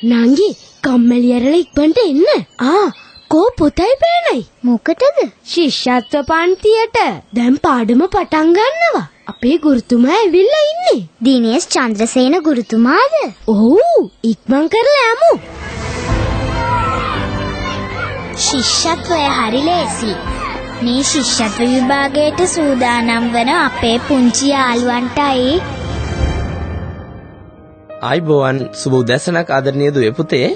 නංගි කම්මැලි ඇරලා ඉක්මනට එන්න. ආ කෝ පොතයි පෑනයි. මොකටද? ශිෂ්‍යත්ව පන්තියට. දැන් පාඩම පටන් ගන්නවා. අපේ ගුරුතුමා ඇවිල්ලා ඉන්නේ. දිනේෂ් චන්ද්‍රසේන ගුරුතුමාද? ඔව්, ඉක්මන් කරලා යමු. ශිෂ්‍යත්වය හරි ලේසි. මේ ශිෂ්‍යත්ව විභාගයට සූදානම් වන අපේ පුංචි යාළුවන්ටයි. ආයිබෝවන්, සුබ උදෑසනක් ආදරණීය දුවේ පුතේ.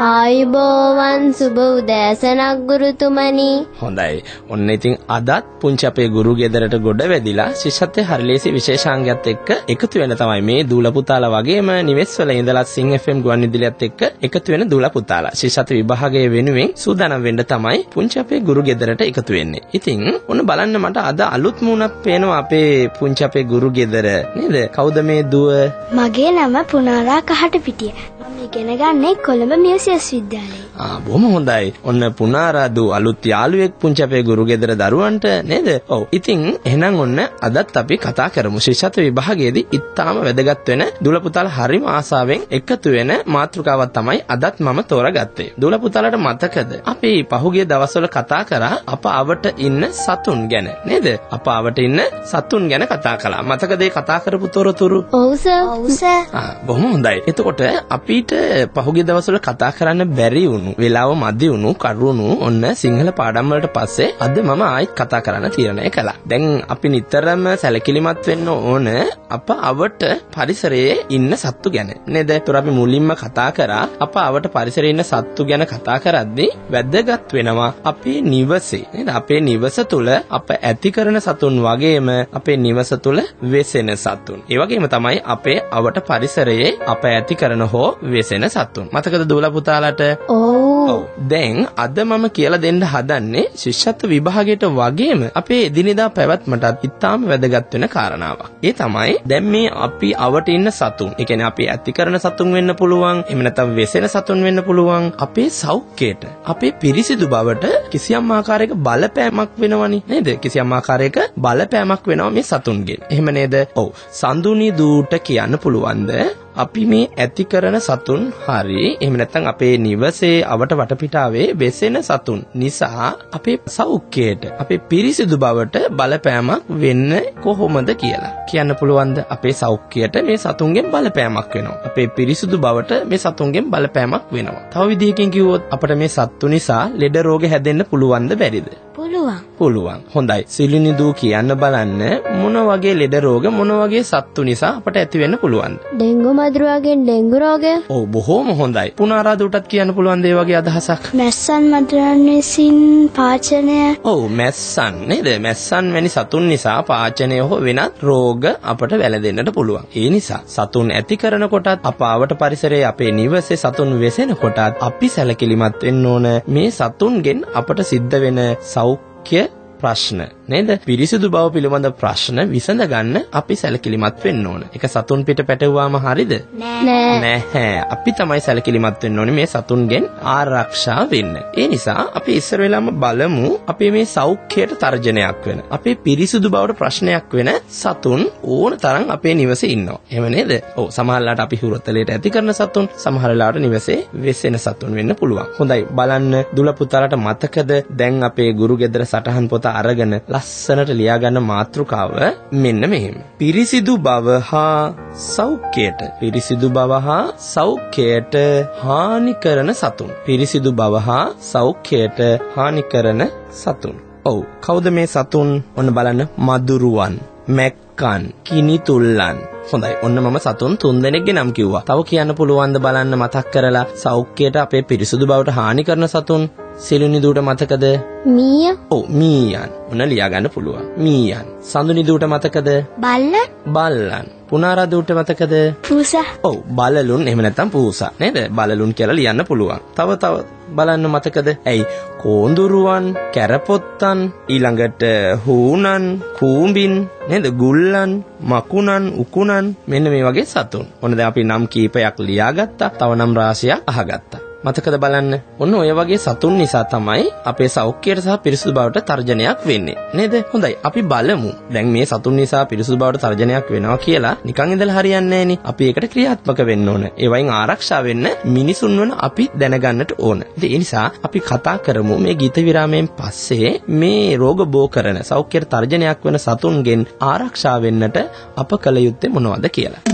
ආයිබෝවන්, සුබ උදෑසනක් ගුරුතුමනි. හොඳයි. ඔන්න ඉතින් අදත් පුංචි අපේ ගුරු ගෙදරට ගොඩ වැදිලා ශිෂ්‍යත්වයේ හරි ලේසි විශේෂාංගයත් එක්ක එකතු වෙන තමයි මේ දූල පුතාලා වගේම නිවෙස්වල ඉඳලා සිං FM ගුවන් විදුලියත් එක්ක එකතු වෙන දූල පුතාලා ශිෂ්‍යත්ව විභාගයේ වෙනුවෙන් සූදානම් වෙන්න තමයි පුංචි අපේ ගුරු ගෙදරට එකතු වෙන්නේ. ඉතින් ඔන්න බලන්න මට අද අලුත් මූණක් පේනවා අපේ පුංචි අපේ ගුරු ගෙදර නේද? කවුද මේ දුව? මගේ නම පුනා කහටපිටිය. මම ඉගෙන ගන්නේ කොළඹ මියුසියස් විද්‍යාලයේ. ආ, බොහොම හොඳයි. ඔන්න පුනාරා දූ අලුත් යාළුවෙක් පුංචි අපේ ගුරු ගෙදර දරුවන්ට නේද? ඔව්. ඉතින් එහෙනම් ඔන්න අදත් අපි කතා කරමු ශිෂ්‍යත්ව විභාගයේදී ඉතාම වැදගත් වෙන දුල පුතාලා හරිම ආසාවෙන් එකතු වෙන මාතෘකාවක් තමයි අදත් මම තෝරාගත්තේ. දුල පුතාලාට මතකද අපි පහුගිය දවස්වල කතා කරා අප අවට ඉන්න සතුන් ගැන නේද? අප අවට ඉන්න සතුන් ගැන කතා කළා. මතකද ඒ කතා කරපු තොරතුරු? ඔව් සර්. ඔව් සර්. ආ, බොහොම හොඳයි. එතකොට අපිට පහුගිය දවස්වල කතා කරන්න බැරි වුණු, වෙලාව මදි වුණු කරුණු ඔන්න සිංහල පාඩම් වලට පස්සේ අද මම ආයෙත් කතා කරන්න තීරණය කළා. දැන් අපි නිතරම සැලකිලිමත් වෙන්න ඕන අප අවට පරිසරයේ ඉන්න සත්තු ගැන නේද? ඒතර අපි මුලින්ම කතා කරා අප අවට පරිසරයේ ඉන්න සත්තු ගැන කතා කරද්දී වැදගත් වෙනවා අපේ නිවසේ නේද? අපේ නිවස තුල අප ඇති කරන සතුන් වගේම අපේ නිවස තුල වෙසෙන සතුන්. ඒ වගේම තමයි අපේ අවට පරිසරයේ අප ඇති කරන හෝ වෙසෙන සතුන්. මතකද දූලා පුතාලාට? ඔව්. දැන් අද මම කියලා දෙන්න හදන්නේ ශිෂ්‍යත්ව විභාගයට වගේම අපේ එදිනෙදා පැවැත්මටත් ඉතාම වැදගත් වෙන කාරණාවක්. ඒ තමයි දැන් මේ අපි අවට ඉන්න සතුන්. ඒ කියන්නේ අපි ඇති කරන සතුන් වෙන්න පුළුවන්, එහෙම නැත්නම් වෙසෙන සතුන් වෙන්න පුළුවන්. අපේ සෞඛ්‍යයට, අපේ පිරිසිදු බවට කිසියම් ආකාරයක බලපෑමක් වෙනවනේ නේද? කිසියම් ආකාරයක බලපෑමක් වෙනවා මේ සතුන්ගෙන්. එහෙම නේද? ඔව්. සඳුනි දූට කියන්න පුළුවන්ද අපි මේ ඇති කරන සතුන් හරි එහෙම නැත්නම් අපේ නිවසේ අවට වටපිටාවේ වෙසෙන සතුන් නිසා අපේ සෞඛ්‍යයට, අපේ පිරිසිදු බවට බලපෑමක් වෙන්න කොහොමද කියලා කියන්න පුළුවන්ද? අපේ සෞඛ්‍යයට මේ සතුන්ගෙන් බලපෑමක් වෙනවා. අපේ පිරිසිදු බවට මේ සතුන්ගෙන් බලපෑමක් වෙනවා. තව විදිහකින් කිව්වොත් අපට මේ සත්තු නිසා ලෙඩ රෝග හැදෙන්න පුළුවන්ද බැරිද? පුළුවන්. පුළුවන්. හොඳයි. සිලිනිදු කියන්න බලන්න මොන වගේ ලෙඩ රෝග මොන වගේ සත්තු නිසා අපට ඇති වෙන්න පුළුවන්ද? ඩෙන්ගු මදුරුවගෙන් ඩෙන්ගු රෝගය. ඔව්, බොහොම හොඳයි. පුනාරා දුටත් කියන්න පුළුවන් දේ වගේ අදහසක්. මැස්සන් මදුරුවන් විසින් පාචනය. ඔව්, මැස්සන් නේද? මැස්සන් වැනි සතුන් නිසා පාචනය හෝ වෙනත් රෝග අපට වැළඳෙන්නට පුළුවන්. ඒ නිසා සතුන් ඇති කරන කොටත් අප අවට පරිසරයේ අපේ නිවසේ සතුන් වෙසෙන කොටත් අපි සැලකිලිමත් වෙන්න ඕන මේ සතුන්ගෙන් අපට සිද්ධ වෙන සෞඛ්‍ය ප්‍රශ්න නේද? පිරිසිදු බව පිළිබඳ ප්‍රශ්න විසඳ ගන්න අපි සැලකිලිමත් වෙන්න ඕන. ඒක සතුන් පිට පැටවුවාම හරිද? නෑ. නැහැ. අපි තමයි සැලකිලිමත් වෙන්න ඕනේ මේ සතුන්ගෙන් ආරක්ෂා වෙන්න. ඒ නිසා අපි ඉස්සර වෙලාම බලමු අපේ මේ සෞඛ්‍යයට තර්ජනයක් වෙන, අපේ පිරිසිදු බවට ප්‍රශ්නයක් වෙන සතුන් ඕන තරම් අපේ නිවසේ ඉන්නවා. එහෙම නේද? ඔව්, සමහර වෙලාවට අපි හුරතලයට ඇති කරන සතුන්, සමහර වෙලාවට නිවසේ වෙසෙන සතුන් වෙන්න පුළුවන්. හොඳයි, බලන්න දුල පුතාලට මතකද දැන් අපේ ගුරු ගෙදර සටහන් පොත අරගෙන ලස්සනට ලියාගන්න මාතෘකාව මෙන්න මෙහෙම. පිරිසිදු බව හා සෞඛ්‍යයට, පිරිසිදු බව හා සෞඛ්‍යයට හානි කරන සතුන්. පිරිසිදු බව හා සෞඛ්‍යයට හානි කරන සතුන්. ඔව්, කවුද මේ සතුන්? ඔන්න බලන්න, මදුරුවන්, මැක්කන්, කිනිතුල්ලන්. හොඳයි, ඔන්න මම සතුන් තුන් දෙනෙක්ගේ නම් කිව්වා. තව කියන්න පුළුවන්ද බලන්න මතක් කරලා සෞඛ්‍යයට අපේ පිරිසිදු බවට හානි කරන සතුන්? සිලුනි දුවට මතකද? මීය. ඔව්, මීයන්. ඔන්න ලියා ගන්න පුළුවන්. මීයන්. සඳුනි දුවට මතකද? බල්ලන්. බල්ලන්. පුනාරා දුවට මතකද? පූසා. ඔව්, බලලුන් එහෙම නැත්නම් පූසා නේද? බලලුන් කියලා ලියන්න පුළුවන්. තව තව බලන්න මතකද? ඇයි කෝඳුරුවන්, කැරපොත්තන්, ඊළඟට හූනන්, කූඹින් නේද? ගුල්ලන්, මකුණන්, උකුණන්, මෙන්න මේ වගේ සතුන්. ඔන්න දැන් අපි නම් කීපයක් ලියාගත්තා. තව නම් රාශියක් අහගත්තා. මතකද බලන්න. ඔන්න ඔය වගේ සතුන් නිසා තමයි අපේ සෞඛ්‍යයට සහ පිරිසුදු බවට තර්ජනයක් වෙන්නේ. නේද? හොඳයි. අපි බලමු. දැන් මේ සතුන් නිසා පිරිසුදු බවට තර්ජනයක් වෙනවා කියලා නිකන් ඉඳලා හරියන්නේ නෑනේ. අපි ඒකට ක්‍රියාත්මක වෙන්න ඕන. ඒ වයින් ආරක්ෂා වෙන්න මිනිසුන් වන අපි දැනගන්නට ඕන. ඉතින් ඒ නිසා අපි කතා කරමු මේ ගීත විරාමයෙන් පස්සේ මේ රෝග බෝ කරන සෞඛ්‍යයට තර්ජනයක් වෙන සතුන්ගෙන් ආරක්ෂා වෙන්නට අප කළ යුත්තේ මොනවද කියලා.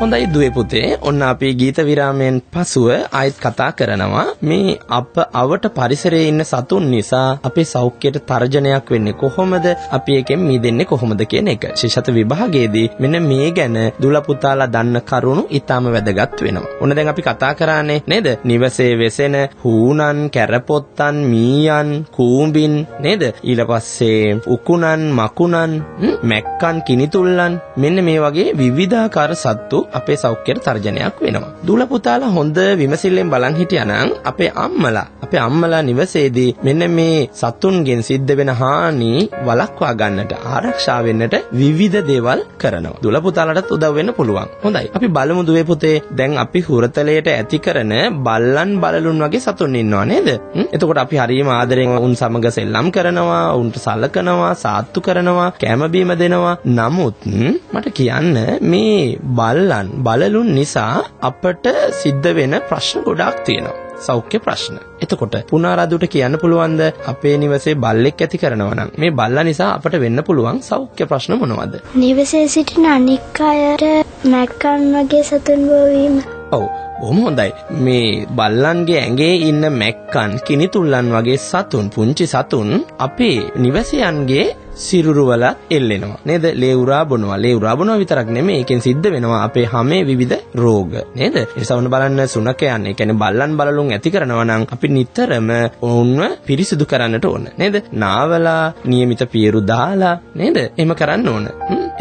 හොඳයි දුවේ පුතේ, ඔන්න අපි ගීත විරාමයෙන් පසුව ආයෙත් කතා කරනවා මේ අප අවට පරිසරයේ ඉන්න සතුන් නිසා අපේ සෞඛ්‍යයට තර්ජනයක් වෙන්නේ කොහොමද, අපි ඒකෙන් මිදෙන්නේ කොහොමද කියන එක. ශිෂ්‍යත්ව විභාගයේදී මෙන්න මේ ගැන දුල පුතාලා දන්න කරුණු ඉතාම වැදගත් වෙනවා. ඔන්න දැන් අපි කතා කරානේ නේද? නිවසේ වෙසෙන හූනන්, කැරපොත්තන්, මීයන්, කූඹින් නේද? ඊට පස්සේ උකුණන්, මකුණන්, මැක්කන්, කිනිතුල්ලන් මෙන්න මේ වගේ විවිධාකාර සත්තු අපේ සෞඛ්‍යයට තර්ජනයක් වෙනවා. දුල පුතාලා හොඳ විමසිල්ලෙන් බලන් හිටියානම් අපේ අම්මලා නිවසේදී මෙන්න මේ සතුන්ගෙන් සිද්ධ වෙන හානි වළක්වා ගන්නට, ආරක්ෂා වෙන්නට විවිධ දේවල් කරනවා. දුල පුතාලටත් උදව් වෙන්න පුළුවන්. හොඳයි. අපි බලමු දුවේ පුතේ, දැන් අපි හුරතලයට ඇති කරන බල්ලන් බලලුන් වගේ සතුන් ඉන්නවා නේද? එතකොට අපි හරියම ආදරෙන් උන් සමග සෙල්ලම් කරනවා, උන්ට සලකනවා, සාත්තු කරනවා, කැම බීම දෙනවා. නමුත් මට කියන්න මේ බල්ලන් බලලුන් නිසා අපට සිද්ධ වෙන ප්‍රශ්න ගොඩාක් තියෙනවා. සෞඛ්‍ය ප්‍රශ්න. එතකොට පුනාරදුට කියන්න පුළුවන්ද අපේ නිවසේ බල්ලෙක් ඇති කරනවා නම් මේ බල්ලා නිසා අපට වෙන්න පුළුවන් සෞඛ්‍ය ප්‍රශ්න මොනවද? නිවසේ සිටින අනික් අයට මැක්කන් වගේ සතුන් බෝ වීම. ඔව්, බොහොම හොඳයි. මේ බල්ලන්ගේ ඇඟේ ඉන්න මැක්කන්, කිනිතුල්ලන් වගේ සතුන්, පුංචි සතුන් අපේ නිවසයන්ගේ සිරුරු වල එල්ලෙනවා නේද? ලේ උරා බොනවා. ලේ උරා බොනවා විතරක් නෙමෙයි, ඒකෙන් සිද්ධ වෙනවා අපේ හැමේ විවිධ රෝග නේද? ඒ නිසා ඔන්න බලන්න සුනකයන්, ඒ කියන්නේ බල්ලන් බලලුන් ඇති කරනවා නම් අපි නිතරම ඔවුන්ව පිරිසිදු කරන්නට ඕන නේද? නාවලා නියමිත පියරු දාලා නේද? එහෙම කරන්න ඕන.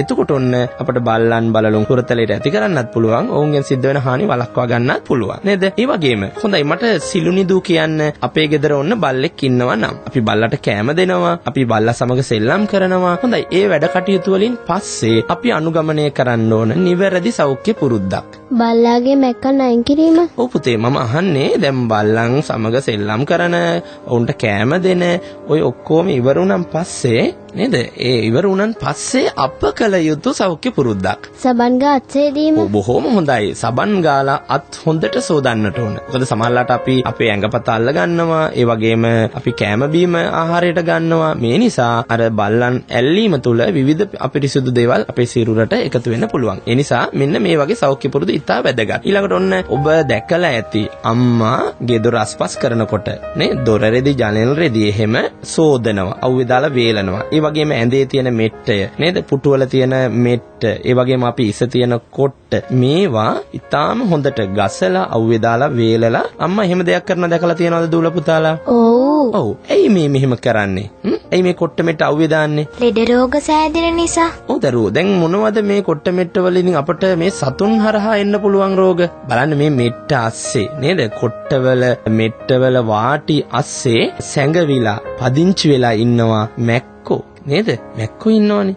එතකොට ඔන්න අපට බල්ලන් බලලුන් හුරතලයට ඇති කරන්නත් පුළුවන්, ඔවුන්ගෙන් සිද්ධ වෙන හානි වළක්වා ගන්නත් පුළුවන් නේද? ඒ වගේම හොඳයි, මට සිලුනිදු කියන්න, අපේ ගෙදර ඔන්න බල්ලෙක් ඉන්නවා නම් අපි බල්ලට කෑම දෙනවා, අපි බල්ලා සමග සෙල්ලම් කරනවා. හොඳයි, ඒ වැඩ කටයුතු වලින් පස්සේ අපි අනුගමනය කරන්න ඕන නිවැරදි සෞඛ්‍ය පුරුද්දක්. බල්ලාගේ මැක්කන් අයින් කිරීම. ඔව් පුතේ, මම අහන්නේ දැන් බල්ලන් සමග සෙල්ලම් කරන, ඔවුන්ට කෑම දෙන ඔය ඔක්කොම ඉවර වුණාන් පස්සේ නේද? ඒ ඉවර වුණාන් පස්සේ අප කළ යුතු සෞඛ්‍ය පුරුද්දක්. සබන් ගා අත් සේදීම. ඔව්, බොහොම හොඳයි. සබන් ගාලා අත් හොඳට සෝදන්නට ඕන. මොකද සමහරලාට අපි අපේ ඇඟපත අල්ල ගන්නවා, ඒ වගේම අපි කෑම බීම ආහාරයට ගන්නවා. මේ නිසා අර බල්ලන් ඇල්ලීම තුළ විවිධ අපිරිසුදු දේවල් අපේ සිරුරට එකතු වෙන්න පුළුවන්. ඒ නිසා මෙන්න මේ වගේ සෞඛ්‍ය පුරුදු ඉතා වැදගත්. ඊළඟට ඔන්න ඔබ දැකලා ඇති අම්මා ගෙදර අස්පස් කරනකොට නේ දොර රෙදි ජනෙල් රෙදි එහෙම සෝදනවා, අවුවේ දාලා වේලනවා. ඒ වගේම ඇඳේ තියෙන මෙට්ටය නේද, පුටුවල තියෙන මෙට්ට, ඒ වගේම අපි ඉස තියෙන කොට්ට, මේවා ඉතාම හොඳට ගසලා අවුවේ දාලා වේලලා අම්මා එහෙම දෙයක් කරන දැකලා තියෙනවද දූල පුතාලා? ඔව්. ඔව්. ඇයි මේ මෙහෙම කරන්නේ? ඇයි මේ කොට්ට මෙට්ට අවුවේ දාන්නේ? ලෙඩ රෝග සෑදෙන නිසා. ඔව් දරුවෝ, දැන් මොනවද මේ කොට්ට මෙට්ට වලින් අපට මේ සතුන් හරහා එන්න පුළුවන් රෝග? බලන්න මේ මෙට්ට අස්සේ නේද, කොට්ටවල මෙට්ටවල වාටි අස්සේ සැඟවිලා පදිංචි වෙලා ඉන්නවා මැක්කෝ නේද? මැක්කෝ ඉන්නවනේ.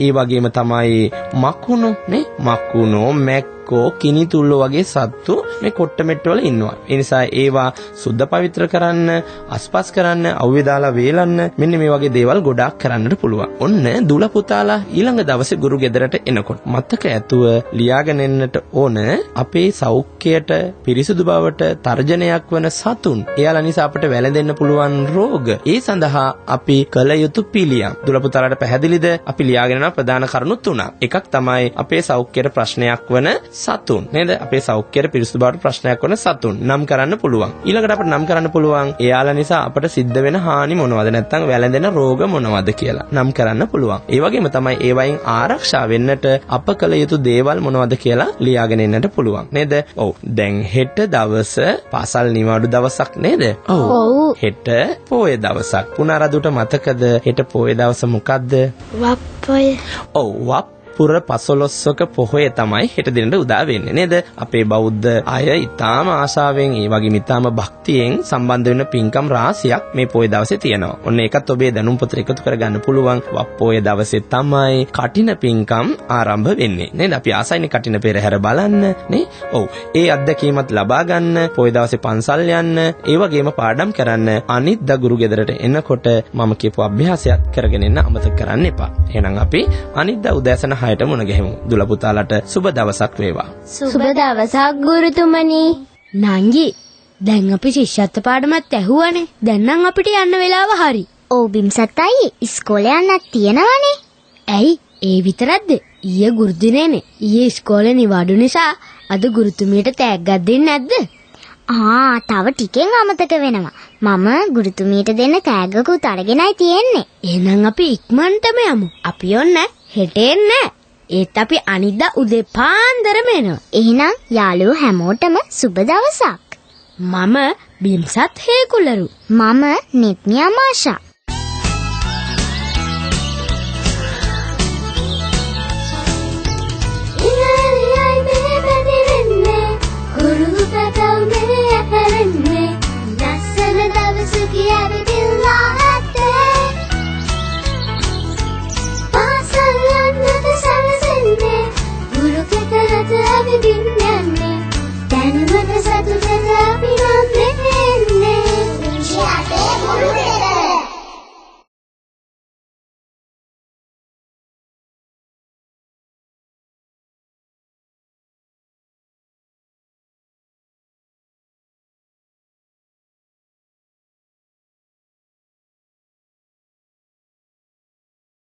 ඒ වගේම තමයි මකුණෝ නේ, මකුණෝ, මැක්කෝ, කිනිතුල්ලෝ වගේ සත්තු මේ කොට්ට මෙට්ට වල ඉන්නවා. ඒ නිසා ඒවා සුද්ධ පවිත්‍ර කරන්න, අස්පස් කරන්න, අවුවේ දාලා වේලන්න, මෙන්න මේ වගේ දේවල් ගොඩාක් කරන්නට පුළුවන්. ඔන්න දුල පුතාලා ඊළඟ දවසේ ගුරු ගෙදරට එනකොට මතක ඇතුව ලියාගෙන එන්නට ඕන අපේ සෞඛ්‍යයට, පිරිසුදු බවට තර්ජනයක් වන සතුන්, එයාලා නිසා අපට වැළඳෙන්න පුළුවන් රෝග, ඒ සඳහා අපි කළ යුතු පිළියම්. දුල පුතාලාට පැහැදිලිද? අපි ලියාගෙන යන ප්‍රධාන කරුණු තුනක්. එකක් තමයි අපේ සෞඛ්‍යයට ප්‍රශ්නයක් වන සතුන් නේද? අපේ සෞඛ්‍යයට පිරිසුදු බවට ප්‍රශ්නයක් වන සතුන් නම් කරන්න පුළුවන්. ඊළඟට අපට නම් කරන්න පුළුවන් එයාලා නිසා අපට සිද්ධ වෙන හානි මොනවද, නැත්නම් වැළඳෙන රෝග මොනවද කියලා නම් කරන්න පුළුවන්. ඒ වගේම තමයි ඒවයින් ආරක්ෂා වෙන්නට අප කළ යුතු දේවල් මොනවද කියලා ලියාගෙන එන්නට පුළුවන් නේද? ඔව්. දැන් හෙට දවස පාසල් නිවාඩු දවසක් නේද? ඔව්. හෙට පොය දවසක්. පුනරදුට මතකද හෙට පොය දවස මොකද්ද? වප්පොය. ඔව්, වප් පුර 15ක පොහොය තමයි හෙට දිනට උදා වෙන්නේ නේද? අපේ බෞද්ධ අය ඉතාම ආශාවෙන්, ඒ වගේම ඉතාම භක්තියෙන් සම්බන්ධ වෙන පින්කම් රාශියක් මේ පොය දවසේ තියෙනවා. ඔන්න ඒකත් ඔබේ දැනුම් පොතට එකතු කරගන්න පුළුවන්. වප් පොය දවසේ තමයි කටින පින්කම් ආරම්භ වෙන්නේ නේද? අපි ආසයිනේ කටින පෙරහැර බලන්න නේ? ඔව්. ඒ අත්දැකීමත් ලබා ගන්න, පොය දවසේ පන්සල් යන්න, ඒ වගේම පාඩම් කරන්න අනිද්දා ගුරු ගෙදරට එනකොට මම කියපු අභ්‍යාසයත් කරගෙන එන්න අමතක කරන්න එපා. එහෙනම් අපි අනිද්දා උදෑසන 6ට මුණ ගැහිමු. දුල පුතාලට සුබ දවසක් වේවා. සුබ දවසක් ගුරුතුමනි. නංගි, දැන් අපි ශිෂ්‍යත්ව පාඩමත් ඇහුවනේ. දැන් නම් අපිට යන්න වෙලාව හරි. ඔව් බිම්සත් අයියේ, ඉස්කෝලේ යන්නත් තියෙනවනේ. ඇයි ඒ විතරක්ද? ඊයේ ගුරු දිනේනේ. ඊයේ ඉස්කෝලේ නිවාඩු නිසා අද ගුරුතුමියට තෑග්ගක් දෙන්නේ නැද්ද? තව ටිකෙන් අමතක වෙනවා. මම ගුරුතුමියට දෙන්න තෑග්ගකුත් අරගෙනයි තියෙන්නේ. එහෙනම් අපි ඉක්මනටම යමු. අපි ඔන්න හෙට එන්නේ. ඒත් අපි අනිද්දා උදේ පාන්දරම එනවා. එහෙනම් යාළුවෝ හැමෝටම සුබ දවසක්. මම බිම්සත් හේකුලරු. මම නෙත්මි අමාෂා.